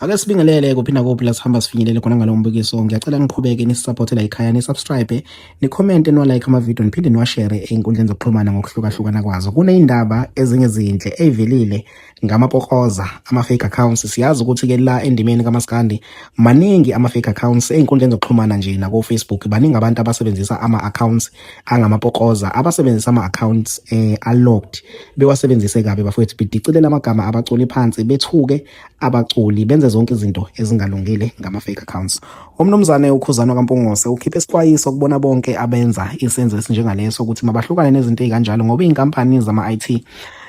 Ake sibingelele kuphi nakuphi la sihamba sifinyelele khona ngalo mbukiso. Ngiyacela niqhubeke nisupporte la ekhaya, nisubscribe, nicommente, niwalike amavidiyo, niphinde niwashare ey'nkundleni zokuxhumana ngokuhlukahlukana kwazo. Kuney'ndaba ezingezinhle ey'velile ngamapokroza, ama-fake accounts. Siyazi ukuthi-ke la endimeni kamaskandi maningi ama-fake accounts ey'nkundleni zokuxhumana nje nako-Facebook. Baningi abantu abasebenzisa ama-accounts angamapokroza, abasebenzisa ama-accounts a-locked, bewasebenzise kabi bafowethu, bedicilela amagama abaculi phansi, bethuke abaculi, benze zonke izinto ezingalungile ngama-fake accounts. Umnumzane uKhuzani kaMpungose ukhiphe isixwayiso kubona bonke abenza isenzo esinjengaleso ukuthi mabahlukane nezinto ey'kanjalo, ngoba iy'nkampani zama-IT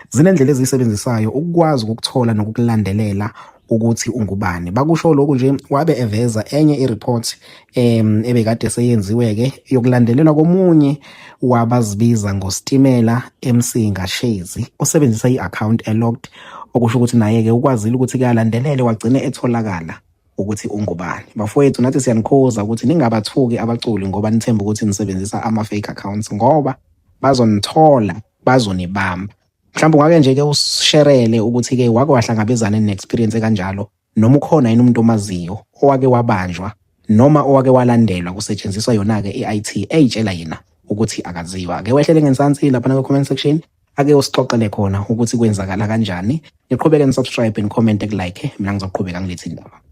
zinendlela eziyisebenzisayo ukukwazi ukukuthola nokukulandelela ukuthi ungubani. Bakusho lokhu nje wabe eveza enye i-report ebekade seyenziwe-ke yokulandelelwa komunye wabazibiza ngoStimela Msinga Shezi osebenzisa i-account elocked, okusho ukuthi naye-ke ukwazile ukuthi kuyalandelele wagcine etholakala ukuthi ungubani. Bafowethu, nathi siyanikhuza ukuthi ningabathuki abaculi ngoba nithemba ukuthi nisebenzisa ama-fake accounts, ngoba bazonithola, bazonibamba. Mhlawumbe ungake nje-ke usisherele ukuthi-ke wake wahlangabezana ne-experience ekanjalo, noma ukhona yini umuntu omaziyo owake wabanjwa noma owake walandelwa kusetshenziswa yona-ke i-IT ey'tshela yena ukuthi akaziwa. Ake wehlele ngenzansi laphana kwi-comment section, ake usixoxele khona ukuthi kwenzakala kanjani. Niqhubeke nisubscribe, nicommente, kulike. Mina ngizoqhubeka ngilethe indaba.